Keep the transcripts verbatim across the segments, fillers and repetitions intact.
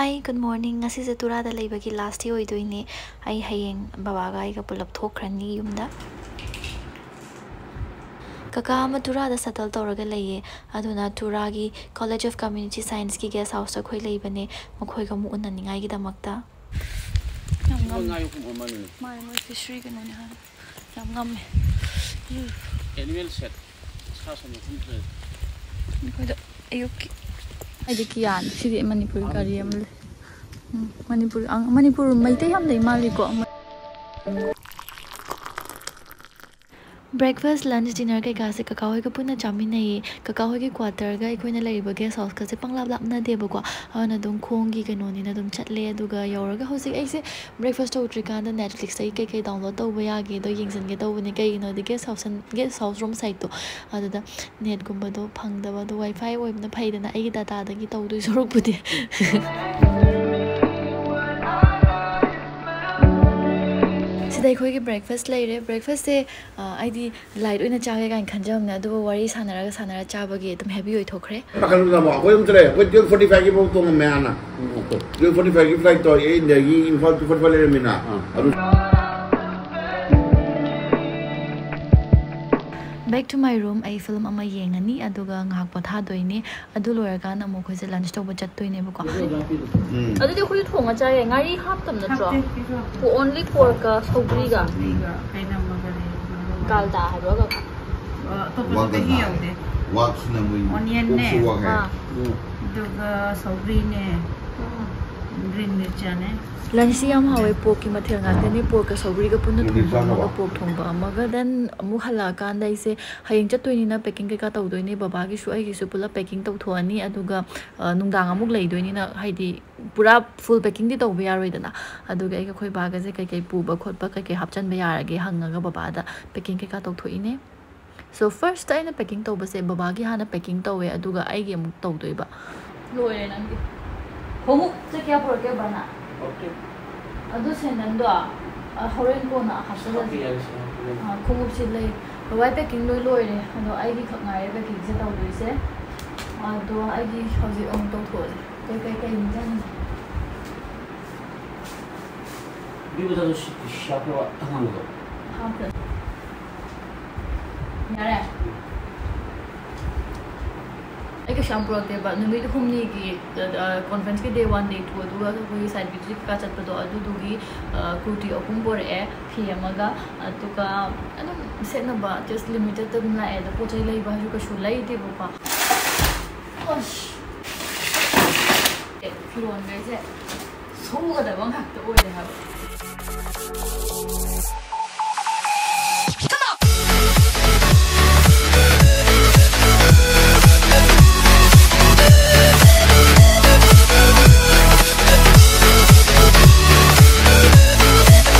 Hi, good morning. ꯉꯁꯤꯁꯦ ꯇꯨꯔꯥꯗ ꯂꯩꯕꯒꯤ last day ꯑꯣꯏꯗꯣꯏꯅꯦ꯫ ꯑꯩ ꯍꯌꯦꯡ ꯕꯕꯥꯒ ꯑꯩꯒ ꯄꯨꯂꯞ ꯊꯣꯛꯈ꯭ꯔꯅꯤ ꯌꯨꯝꯗ꯫ ꯀꯀꯥ ꯑꯃ ꯇꯨꯔꯥꯗ settle ꯇꯧꯔꯒ ꯂꯩꯌꯦ꯫ ꯑꯗꯨꯅ ꯇꯨꯔꯥꯒꯤ College of Community Scienceꯀꯤ guest houseꯇ ꯑꯩꯈꯣꯏ ꯂꯩꯕꯅꯦ, ꯃꯈꯣꯏꯒ ꯑꯃꯨꯛ ꯎꯅꯅꯤꯡꯉꯥꯏꯒꯤꯗꯃꯛꯇ꯫ ꯌꯥꯝ ꯉꯝꯃꯦ꯫ ꯉꯥ ꯌꯣꯛꯐꯝ ꯑꯃꯅꯤꯅꯦ꯫ ꯃꯥꯅꯦ, ꯃꯣꯏ fishery ꯀꯩꯅꯣꯅꯦ ꯍꯥꯏꯕ꯫ ꯌꯥꯝ ꯉꯝꯃꯦ꯫ Animal shed, ꯁꯥ ꯁꯟ ꯌꯣꯛꯐꯝꯁꯨ ꯂꯩ꯫ ꯑꯩꯈꯣꯏꯗ ꯑꯌꯨꯛꯀꯤ ꯍꯥꯏꯗꯤ ꯀꯤꯌꯥꯅꯤ꯫ ꯁꯤꯗꯤ ꯃꯅꯤꯄꯨꯔꯒꯤ ꯒꯥꯔꯤ ꯑꯃ ꯂꯩ꯫ ꯎꯝ, ꯃꯅꯤꯄꯨꯔ, ꯑꯪ, ꯃꯅꯤꯄꯨꯔ ꯃꯩꯇꯩ ꯌꯥꯝ ꯂꯩ ꯃꯥꯜꯂꯤꯀꯣ꯫ Breakfast, lunch, dinner ꯀꯩꯀꯥꯁꯦ ꯀꯀꯥ ꯍꯣꯏꯒ ꯄꯨꯟꯅ ꯆꯥꯃꯤꯟꯅꯩꯌꯦ꯫ ꯀꯀꯥ ꯍꯣꯏꯒꯤ quarterꯒ ꯑꯩꯈꯣꯏꯅ ꯂꯩꯔꯤꯕ guest houseꯀꯁꯦ ꯄꯪꯂꯥꯞ ꯂꯥꯞꯅꯗꯦꯕꯀꯣ꯫ ꯑꯗꯨꯅ ꯑꯗꯨꯝ ꯈꯣꯡꯒꯤ ꯀꯩꯅꯣꯅꯤꯅ ꯑꯗꯨꯝ ꯆꯠꯂꯦ꯫ ꯑꯗꯨꯒ ꯌꯧꯔꯒ ꯍꯧꯖꯤꯛ ꯑꯩꯁꯦ breakfast ꯇꯧꯗ꯭ꯔꯤꯀꯥꯟꯗ Netflixꯇꯒꯤ ꯀꯩꯀꯩ download ꯇꯧꯕ ꯌꯥꯒꯦꯗꯣ ꯌꯦꯡꯁꯤꯟꯒꯦ ꯇꯧꯕꯅꯦ꯫ ꯀꯩꯒꯤꯅꯣꯗꯤ guest house, guest house room sideꯇꯣ ꯑꯗꯨꯗ netꯀꯨꯝꯕꯗꯣ ꯐꯪꯗꯕ꯫ ꯑꯗꯣ WiFi ꯑꯣꯏꯕꯅ ꯐꯩꯗꯅ, ꯑꯩꯒꯤ dataꯗꯒꯤ ꯇꯧꯗꯣꯏ ꯁꯔꯨꯛꯄꯨꯗꯤ꯫ ꯁꯤꯗ ꯑꯩꯈꯣꯏꯒꯤ breakfast ꯂꯩꯔꯦ꯫ Breakfastꯁꯦ, ꯑ, ꯑꯩꯗꯤ light ꯑꯣꯏꯅ ꯆꯥꯒꯦ ꯀꯥꯏꯅ ꯈꯟꯖꯕꯅꯦ, ꯑꯗꯨꯕꯨ ꯋꯥꯔꯤ ꯁꯥꯟꯅꯔꯒ ꯁꯥꯟꯅꯔ ꯆꯥꯕꯒꯤ ꯑꯗꯨꯝ heavy ꯑꯣꯏꯊꯣꯛꯈ꯭ꯔꯦ꯫ ꯄꯥꯈꯠꯂꯨꯅꯨ ꯇꯥꯃꯣ, ꯑꯩꯈꯣꯏ ꯑꯗꯨꯝ ꯆꯠꯂꯦ꯫ ꯑꯩꯈꯣꯏ twelve forty fiveꯀꯤ ꯐꯥꯎ ꯇꯣꯡꯉꯝꯃꯦ ꯍꯥꯟꯅ꯫ ꯎꯝ, okay꯫ Twelve forty fiveꯀꯤ flightꯇꯣ Air Indiaꯒꯤ Imphal to forty five ꯂꯩꯔꯝꯃꯤꯅ꯫ ꯑꯥ꯫ ꯑꯗꯨ Back to my room, ꯑꯩ film ꯑꯃ ꯌꯦꯡꯉꯅꯤ, ꯑꯗꯨꯒ ꯉꯥꯏꯍꯥꯛ ꯄꯣꯊꯥꯗꯣꯏꯅꯦ꯫ ꯑꯗꯨ ꯂꯣꯏꯔꯀꯥꯟꯗ ꯑꯃꯨꯛ ꯑꯩꯈꯣꯏꯁꯦ lunch ꯇꯧꯕ ꯆꯠꯇꯣꯏꯅꯦꯕꯀꯣ꯫ ꯎꯝ꯫ ꯑꯗꯨꯗꯤ ꯑꯩꯈꯣꯏꯁꯨ ꯊꯣꯡꯉ ꯆꯥ ꯌꯥꯏ꯫ ꯉꯥꯔꯤ ꯍꯥꯞꯇꯕ ꯅꯠꯇ꯭ꯔꯣ? ꯍꯥꯞꯇꯦ, ꯀꯩꯁꯨ ꯍꯥꯞꯇꯦ꯫ Only porkꯀ ꯁꯧꯒ꯭ꯔꯤꯒ꯫ ꯁꯧꯒ꯭ꯔꯤꯒ, ꯀꯩꯅꯣ, ꯃꯪꯒꯟ꯫ ꯒꯥꯜꯗꯥ ꯍꯥꯏꯕ꯭ꯔꯣ? ꯑ, ꯑꯇꯣꯞꯄꯁꯨ ꯋꯥꯒꯟꯗꯥ꯫ ꯀꯩꯁꯨ ꯌꯥꯎꯗꯦ꯫ ꯋꯥꯛꯁꯤꯅ ꯃꯣꯏ Onionꯅꯦ꯫ ꯑꯣꯛꯁꯨ ꯋꯥꯛ ꯍꯥꯏ꯫ ꯑꯥ꯫ ꯎꯝ꯫ ꯑꯗꯨꯒ ꯁꯧꯒ꯭ꯔꯤꯅꯦ꯫ ꯎꯝ꯫ Green ꯃꯤꯔꯆꯥꯅꯦ꯫ Lunchꯁꯤ ꯌꯥꯝ ꯍꯥꯎꯋꯦ꯫ Porkꯀꯤ ꯃꯊꯦꯜ ꯉꯥꯛꯇꯅꯤ꯫ Porkꯀ ꯁꯧꯒ꯭ꯔꯤꯒ ꯄꯨꯟꯅ ꯅꯪꯗꯤ ꯊꯣꯡꯕ ꯑꯃꯒ, ꯆꯥꯈ꯭ꯔꯕꯣ? Pork ꯊꯣꯡꯕ ꯑꯃꯒ꯫ Then ꯑꯃꯨꯛ ꯍꯜꯂꯛꯑꯀꯥꯟꯗ ꯑꯩꯁꯦ ꯍꯌꯦꯡ ꯆꯠꯇꯣꯏꯅꯤꯅ packing ꯀꯩꯀꯥ ꯇꯧꯗꯣꯏꯅꯦ꯫ ꯕꯕꯥꯒꯤꯁꯨ ꯑꯩꯒꯤꯁꯨ ꯄꯨꯂꯞ packing ꯇꯧꯊꯣꯛꯑꯅꯤ꯫ ꯑꯗꯨꯒ, ꯑ, ꯅꯨꯡꯗꯥꯡ ꯑꯃꯨꯛ ꯂꯩꯗꯣꯏꯅꯤꯅ, ꯍꯥꯏꯗꯤ ꯄꯨꯔꯥ full packingꯗꯤ ꯇꯧꯕ ꯌꯥꯔꯣꯏꯗꯅ꯫ ꯑꯗꯨꯒ ꯑꯩꯒ ꯑꯩꯈꯣꯏ ꯕꯥꯒꯁꯦ ꯀꯩꯀꯩ ꯄꯨꯕ ꯈꯣꯠꯄ, ꯀꯩꯀꯩ ꯍꯥꯞꯆꯤꯟꯕ ꯌꯥꯔꯒꯦ ꯍꯪꯉꯒ ꯕꯕꯥꯗ packing ꯀꯩꯀꯥ ꯇꯧꯊꯣꯛꯏꯅꯦ꯫ So, firstꯇ ꯑꯩꯅ packing ꯇꯧꯕꯁꯦ ꯕꯕꯥꯒꯤ ꯍꯥꯟꯅ packing ꯇꯧꯋꯦ, ꯑꯗꯨꯒ ꯑꯩꯒꯤ ꯑꯃꯨꯛ ꯇꯧꯗꯣꯏꯕ꯫ ꯂꯣꯏꯔꯦ ꯅꯪꯒꯤ꯫ ꯈꯣꯡꯎꯞꯁꯦ ꯀꯌꯥ ꯄꯨꯔꯛꯀꯦ ꯕꯕꯥꯅ? ꯑꯗꯨ ꯁꯦꯟꯗꯟꯗꯣ, ꯑ, ꯍꯣꯔꯦꯟ ꯀꯣꯟꯅ ꯍꯥꯞꯆꯤꯜꯂꯁꯤ꯫ ꯍꯥꯞꯄ ꯌꯥꯏ, ꯁꯦ, ꯍꯥꯞꯄ ꯌꯥꯏ꯫ ꯑ, ꯈꯣꯡꯎꯞꯁꯤ ꯂꯩ꯫ ꯕꯕꯥꯒꯤ packing ꯂꯣꯏ ꯂꯣꯏꯔꯦ꯫ ꯑꯗꯣ ꯑꯩꯒꯤ ꯈꯛ ꯉꯥꯏꯔꯦ packingꯁꯦ ꯇꯧꯗꯣꯏꯁꯦ꯫ ꯑꯗꯣ ꯑꯩꯒꯤ ꯍꯧꯖꯤꯛ ꯑꯃꯨꯛ ꯇꯧꯊꯣꯛꯑꯁꯦ꯫ ꯀꯩ ꯀꯩ ꯀꯩ ꯅꯤꯡꯁꯤꯡꯉꯤ? ꯕꯤꯕꯨꯗ ꯑꯗꯨ ꯁꯤ-, ꯁꯤ ꯍꯥꯞꯄ꯭ꯔꯣ? ꯑꯉꯥꯡꯕꯗꯣ? ꯍꯥꯞꯇꯦ꯫ ꯌꯥꯔꯦ? ꯑꯩ ꯀꯩꯁꯨ ꯌꯥꯝ ꯄꯨꯔꯛꯇꯦꯕ꯫ ꯅꯨꯃꯤꯠ ꯍꯨꯝꯅꯤꯒꯤ, ꯑ, ꯑ, conference ꯀꯤ day one, day two, ꯑꯗꯨꯒ ꯑꯩꯈꯣꯏꯒꯤ site visit ꯀꯩꯀꯥ ꯆꯠꯄꯗꯣ, ꯑꯗꯨꯗꯨꯒꯤ, ꯑ, ꯀꯨꯔꯇꯤ ꯑꯍꯨꯝ ꯄꯨꯔꯛꯑꯦ, ꯐꯤ ꯑꯃꯒ, ꯑꯗꯨꯒ ꯑꯗꯨꯝ ꯁꯦꯠꯅꯕ just limited ꯑꯗꯨꯝ ꯂꯥꯛꯑꯦ꯫ ꯑꯗꯣ ꯄꯣꯠ ꯆꯩ ꯂꯩꯕ ꯍꯥꯏꯁꯨ ꯀꯩꯁꯨ ꯂꯩꯗꯦꯕꯀꯣ꯫ ꯑꯁ! ꯑꯦ, ꯐꯤꯔꯣꯟꯈꯩꯁꯦ ꯁꯨꯒꯗꯕ ꯉꯥꯛꯇ ꯑꯣꯏꯔꯦ ꯍꯥꯏꯕ꯫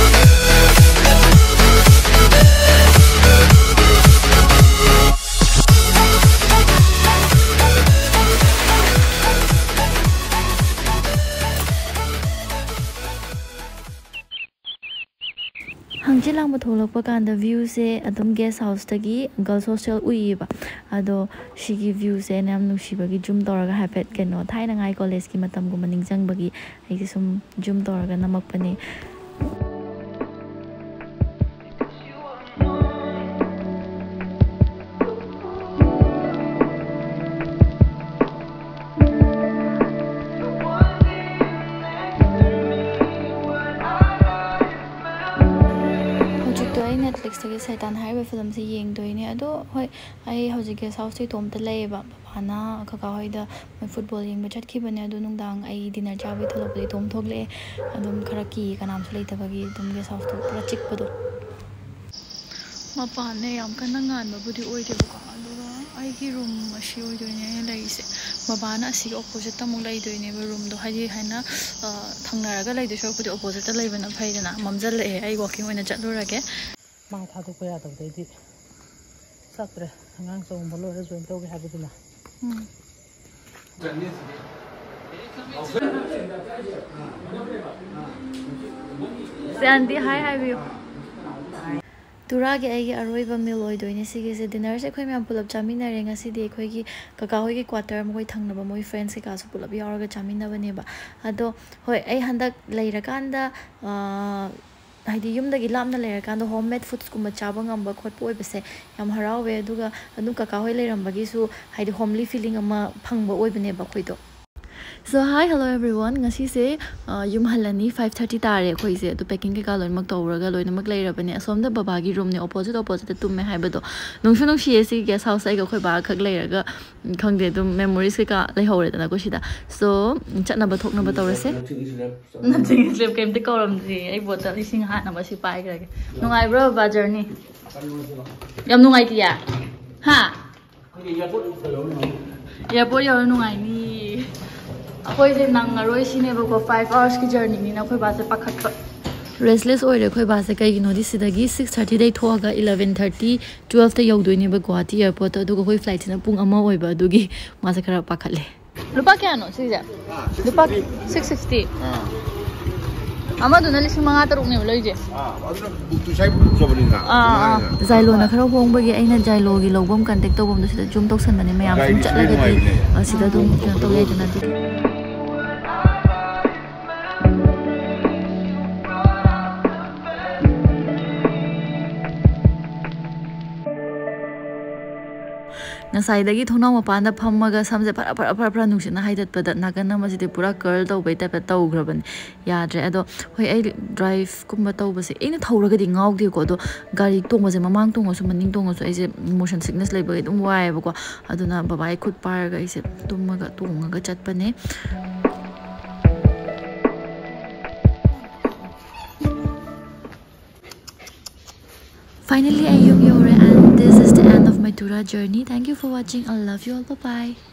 ꯍꯪꯆꯤꯠ ꯂꯥꯡꯕ ꯊꯣꯛꯂꯛꯄ ꯀꯥꯟꯗ view ꯁꯦ ꯑꯗꯨꯝ guest house ꯇꯒꯤ girls hostel ꯎꯏꯌꯦꯕ꯫ ꯑꯗꯣ ꯁꯤꯒꯤ view ꯁꯦ ꯑꯩꯅ ꯌꯥꯝ ꯅꯨꯡꯁꯤꯕꯒꯤ zoom ꯇꯧꯔꯒ ꯍꯥꯏꯐꯦꯠ, ꯀꯩꯅꯣ, ꯊꯥꯏꯅꯉꯥꯏ college ꯀꯤ ꯃꯇꯝꯒꯨꯝꯕ ꯅꯤꯡꯁꯤꯡꯕꯒꯤ ꯑꯩꯁꯦ ꯁꯨꯝ zoom ꯇꯧꯔꯒ ꯅꯝꯃꯛꯄꯅꯦ꯫ ꯍꯧꯖꯤꯛꯇꯣ ꯑꯩ Netflix ꯇꯒꯤ ꯁꯩꯇꯥꯟ ꯍꯥꯏꯔꯤꯕ film ꯁꯦ ꯌꯦꯡꯗꯣꯏꯅꯦ꯫ ꯑꯗꯣ ꯍꯣꯏ, ꯑꯩ ꯍꯧꯖꯤꯛ guest house ꯇ ꯏꯇꯣꯝꯇ ꯂꯩꯌꯦꯕ꯫ ꯕꯕꯥꯅ ꯀꯀꯥ ꯍꯣꯏꯗ ꯃꯣꯏ football ꯌꯦꯡꯕ ꯆꯠꯈꯤꯕꯅꯦ꯫ ꯑꯗꯣ ꯅꯨꯡꯗꯥꯡ ꯑꯩ dinner ꯆꯥꯕꯒꯤ ꯊꯣꯛꯂꯛꯄꯗ ꯏꯇꯣꯝ ꯊꯣꯛꯂꯛꯑꯦ꯫ ꯑꯗꯨꯝ ꯈꯔ ꯀꯤ, ꯀꯅꯥꯝꯁꯨ ꯂꯩꯇꯕꯒꯤ ꯑꯗꯨꯝ guest house ꯇꯣ ꯈꯔ ꯆꯤꯛꯄꯗꯣ꯫ ꯃꯄꯥꯟꯅꯦ ꯌꯥꯝ ꯀꯟꯅ ꯉꯥꯟꯕꯕꯨꯗꯤ ꯑꯣꯏꯗꯦꯕꯀꯣ, ꯑꯗꯨꯒ ꯑꯩꯒꯤ room ꯑꯁꯤ ꯑꯣꯏꯗꯣꯏꯅꯦ ꯑꯩꯅ ꯂꯩꯔꯤꯁꯦ꯫ ꯕꯕꯥꯅ ꯑꯁꯤꯒꯤ opposite ꯇ ꯑꯃꯨꯛ ꯂꯩꯗꯣꯏꯅꯦꯕ room ꯗꯣ, ꯍꯥꯏꯗꯤ ꯍꯥꯏꯅ, ꯑ, ꯊꯪꯅꯔꯒ ꯂꯩꯗꯣꯏ ꯁꯔꯨꯛꯄꯨꯗꯤ opposite ꯇ ꯂꯩꯕꯅ ꯐꯩꯗꯅ꯫ ꯃꯝꯖꯜꯂꯛꯑꯦ, ꯑꯩ walking ꯑꯣꯏꯅ ꯆꯠꯂꯨꯔꯒꯦ꯫ ꯃꯥ ꯊꯥꯗꯣꯛꯄ ꯌꯥꯗꯕꯗꯩꯗꯤ ꯆꯠꯇ꯭ꯔꯦ꯫ ꯑꯉꯥꯡ ꯆꯣꯡꯕ ꯂꯣꯏꯔ join ꯇꯧꯒꯦ ꯍꯥꯏꯕꯗꯨꯅ꯫ ꯎꯝ꯫ ꯁꯦ, aunty hi ꯍꯥꯏꯕꯤꯌꯨ꯫ ꯇꯨꯔꯥꯒꯤ ꯑꯩꯒꯤ ꯑꯔꯣꯏꯕ ꯃꯤꯜ ꯑꯣꯏꯗꯣꯏꯅꯦ ꯁꯤꯒꯤꯁꯦ꯫ ꯗꯤꯅꯔꯁꯦ ꯑꯩꯈꯣꯏ ꯃꯌꯥꯝ ꯄꯨꯂꯞ ꯆꯥꯃꯤꯟꯅꯔꯦ ꯉꯁꯤꯗꯤ꯫ ꯑꯩꯈꯣꯏꯒꯤ ꯀꯀꯥ ꯍꯣꯏꯒꯤ ꯀ꯭ꯋꯥꯇꯔ, ꯃꯈꯣꯏ ꯊꯪꯅꯕ, ꯃꯣꯏ ꯐ꯭ꯔꯦꯟꯁ ꯀꯩꯀꯥꯁꯨ ꯄꯨꯂꯞ ꯌꯥꯎꯔꯒ ꯆꯥꯃꯤꯟꯅꯕꯅꯦꯕ꯫ ꯑꯗꯣ ꯍꯣꯏ, ꯑꯩ ꯍꯟꯗꯛ ꯂꯩꯔꯀꯥꯟꯗ, ꯑꯥ, ꯍꯥꯏꯗꯤ ꯌꯨꯝꯗꯒꯤ ꯂꯥꯞꯅ ꯂꯩꯔꯀꯥꯟꯗ ꯍꯣꯝ ꯃꯦꯗ ꯐꯨꯗꯁꯀꯨꯝꯕ ꯆꯥꯕ ꯉꯝꯕ ꯈꯣꯠꯄ ꯑꯣꯏꯕꯁꯦ ꯌꯥꯝ ꯍꯔꯥꯎꯋꯦ꯫ ꯑꯗꯨꯒ ꯑꯗꯨꯝ ꯀꯀꯥ ꯍꯣꯏ ꯂꯩꯔꯝꯕꯒꯤꯁꯨ ꯍꯥꯏꯗꯤ ꯍꯣꯝꯂꯤ ꯐꯤꯂꯤꯡ ꯑꯃ ꯐꯪꯕ ꯑꯣꯏꯕꯅꯦꯕ ꯑꯩꯈꯣꯏꯗꯣ꯫ So hi, hello everyone, ꯉꯁꯤꯁꯦ, ꯑ, ꯌꯨꯝ ꯍꯜꯂꯅꯤ꯫ Five thirty ꯇꯥꯔꯦ ꯑꯩꯈꯣꯏꯁꯦ꯫ ꯑꯗꯨ ꯄꯦꯀꯤꯡ ꯀꯩꯀꯥ ꯂꯣꯏꯅꯃꯛ ꯇꯧꯔꯒ ꯂꯣꯏꯅꯃꯛ ꯂꯩꯔꯕꯅꯦ꯫ ꯑꯁꯣꯝꯗ ꯕꯕꯥꯒꯤ ꯔꯨꯝꯅꯦ, ꯑꯣꯄꯣꯖꯤꯠ ꯑꯣꯄꯣꯖꯤꯠꯇ ꯇꯨꯝꯃꯦ ꯍꯥꯏꯕꯗꯣ꯫ ꯅꯨꯡꯁꯨ ꯅꯨꯡꯁꯤꯌꯦ ꯁꯤ ꯒꯦꯁ ꯍꯥꯎꯁ ꯑꯩꯒ ꯑꯩꯈꯣꯏ ꯕꯥ ꯈꯛ ꯂꯩꯔꯒ, ꯎꯝ, ꯈꯪꯗꯦ, ꯑꯗꯨꯝ ꯃꯦꯃꯣꯔꯤꯁ ꯀꯩꯀꯥ ꯂꯩꯍꯧꯔꯦꯗꯅꯀꯣ ꯁꯤꯗ꯫ So ꯆꯠꯅꯕ ꯊꯣꯛꯅꯕ ꯇꯧꯔꯁꯦ꯫ ꯅꯠꯇꯦ, ꯀꯩꯝꯇ ꯀꯧꯔꯝꯗ꯭ꯔꯤ꯫ ꯑꯩ ꯕꯣꯇꯜ ꯏꯁꯤꯡ ꯍꯥꯠꯅꯕ ꯁꯤ ꯄꯥꯏꯈ꯭ꯔꯒꯦ꯫ ꯅꯨꯡꯉꯥꯏꯕ꯭ꯔꯣ ꯕꯕꯥ ꯖꯔꯅꯤ? ꯌꯥꯝ ꯅꯨꯡꯉꯥꯏꯇꯤꯌꯦ꯫ ꯍꯥ? ꯑꯦꯌꯥꯔꯄꯣꯔꯠ ꯌꯧꯔ ꯅꯨꯡꯉꯥꯏꯅꯤ꯫ ꯑꯩꯈꯣꯏꯁꯦ ꯅꯪꯉꯔꯣꯏ ꯁꯤꯅꯦꯕꯀꯣ, five hours ꯀꯤ journey ꯅꯤꯅ ꯑꯩꯈꯣꯏ ꯕꯥꯁꯦ ꯄꯥꯈꯠꯄ꯫ ꯔꯦꯁꯂꯦꯁ ꯑꯣꯏꯔꯦ ꯑꯩꯈꯣꯏ ꯕꯥꯁꯦ꯫ ꯀꯩꯒꯤꯅꯣꯗꯤ ꯁꯤꯗꯒꯤ six thirty ꯗꯩ ꯊꯣꯛꯑꯒ eleven thirty, twelve ꯇ ꯌꯧꯗꯣꯏꯅꯦꯕ ꯒꯨꯋꯥꯍꯥꯇꯤ ꯑꯦꯌꯥꯔꯄꯣꯔꯠꯇ꯫ ꯑꯗꯨꯒ ꯑꯩꯈꯣꯏ ꯐ꯭ꯂꯥꯏꯠꯁꯤꯅ ꯄꯨꯡ ꯑꯃ ꯑꯣꯏꯕ, ꯑꯗꯨꯒꯤ ꯃꯥꯁꯦ ꯈꯔ ꯄꯥꯈꯠꯂꯦ꯫ ꯂꯨꯄꯥ ꯀꯌꯥꯅꯣ ꯁꯤꯁꯦ? ꯂꯨꯄꯥ six fifty꯫ ꯑꯃꯗꯨꯅ ꯂꯤꯁꯤꯡ ꯃꯉꯥ ꯇꯔꯨꯛꯅꯦꯕ ꯂꯩꯔꯤꯁꯦ꯫ ꯑꯥ, ꯑꯗꯨꯅ ꯕꯨꯛꯇꯨ ꯏꯁꯥꯒꯤ ꯕꯨꯛ ꯇꯧꯕꯅꯤꯅ꯫ ꯑꯥ, ꯑꯥ꯫ ꯖꯥꯏꯂꯣꯅ ꯈꯔ ꯍꯣꯡꯕꯒꯤ ꯑꯩꯅ ꯖꯥꯏꯂꯣꯒꯤ ꯂꯧꯐꯝ ꯀꯟꯇꯦꯛ ꯇꯧꯐꯝꯗꯣ ꯁꯤꯗ ꯖꯨꯝ ꯇꯧꯁꯟꯕꯅꯦ꯫ ꯃꯌꯥꯝ ꯁꯨꯝ ꯒꯥꯔꯤꯁꯤꯗꯤ ꯆꯠꯂꯒꯗꯤ, ꯅꯨꯡꯉꯥꯏꯕꯅꯦ꯫ ꯑ, ꯁꯤꯗ ꯑꯗꯨꯝ ꯀꯩꯅꯣ ꯇꯧ ꯌꯥꯏꯗꯅ ꯑꯗꯨꯒꯤ꯫ ꯉꯁꯥꯏꯗꯒꯤ ꯊꯣꯡꯅꯥꯎ ꯃꯄꯥꯟꯗ ꯐꯝꯃꯒ ꯁꯝꯁꯦ ꯐꯔ ꯐꯔ ꯐꯔ ꯐꯔ ꯅꯨꯡꯁꯤꯠꯅ ꯍꯥꯏꯗꯠꯄꯗ ꯅꯥꯀꯟ ꯑꯃꯁꯤꯗꯤ ꯄꯨꯔꯥ curl ꯇꯧꯕꯩ ꯇꯥꯏꯞꯇ ꯇꯧꯈ꯭ꯔꯕꯅꯦ꯫ ꯌꯥꯗ꯭ꯔꯦ꯫ ꯑꯗꯣ ꯍꯣꯏ, ꯑꯩ ꯗ꯭ꯔꯥꯏꯚꯀꯨꯝꯕ ꯇꯧꯕꯁꯦ ꯑꯩꯅ ꯊꯧꯔꯒꯗꯤ ꯉꯥꯎꯗꯦꯀꯣ꯫ ꯑꯗꯣ ꯒꯥꯔꯤ ꯇꯣꯡꯕꯁꯦ, ꯃꯃꯥꯡ ꯇꯣꯡꯉꯁꯨ ꯃꯅꯤꯡ ꯇꯣꯡꯉꯁꯨ ꯑꯩꯁꯦ motion sickness ꯂꯩꯕꯒꯤ ꯑꯗꯨꯝ ꯋꯥꯏꯑꯦꯕꯀꯣ꯫ ꯑꯗꯨꯅ ꯕꯕꯥꯒꯤ ꯈꯨꯠ ꯄꯥꯏꯔꯒ ꯑꯩꯁꯦ ꯇꯨꯝꯃꯒ ꯇꯣꯡꯉꯒ ꯆꯠꯄꯅꯦ꯫ Finally, ꯑꯩ ꯌꯨꯝ ꯌꯧꯔꯦ, and this is the end of my Tura journey. Thank you for watching. I love you all. Bye bye.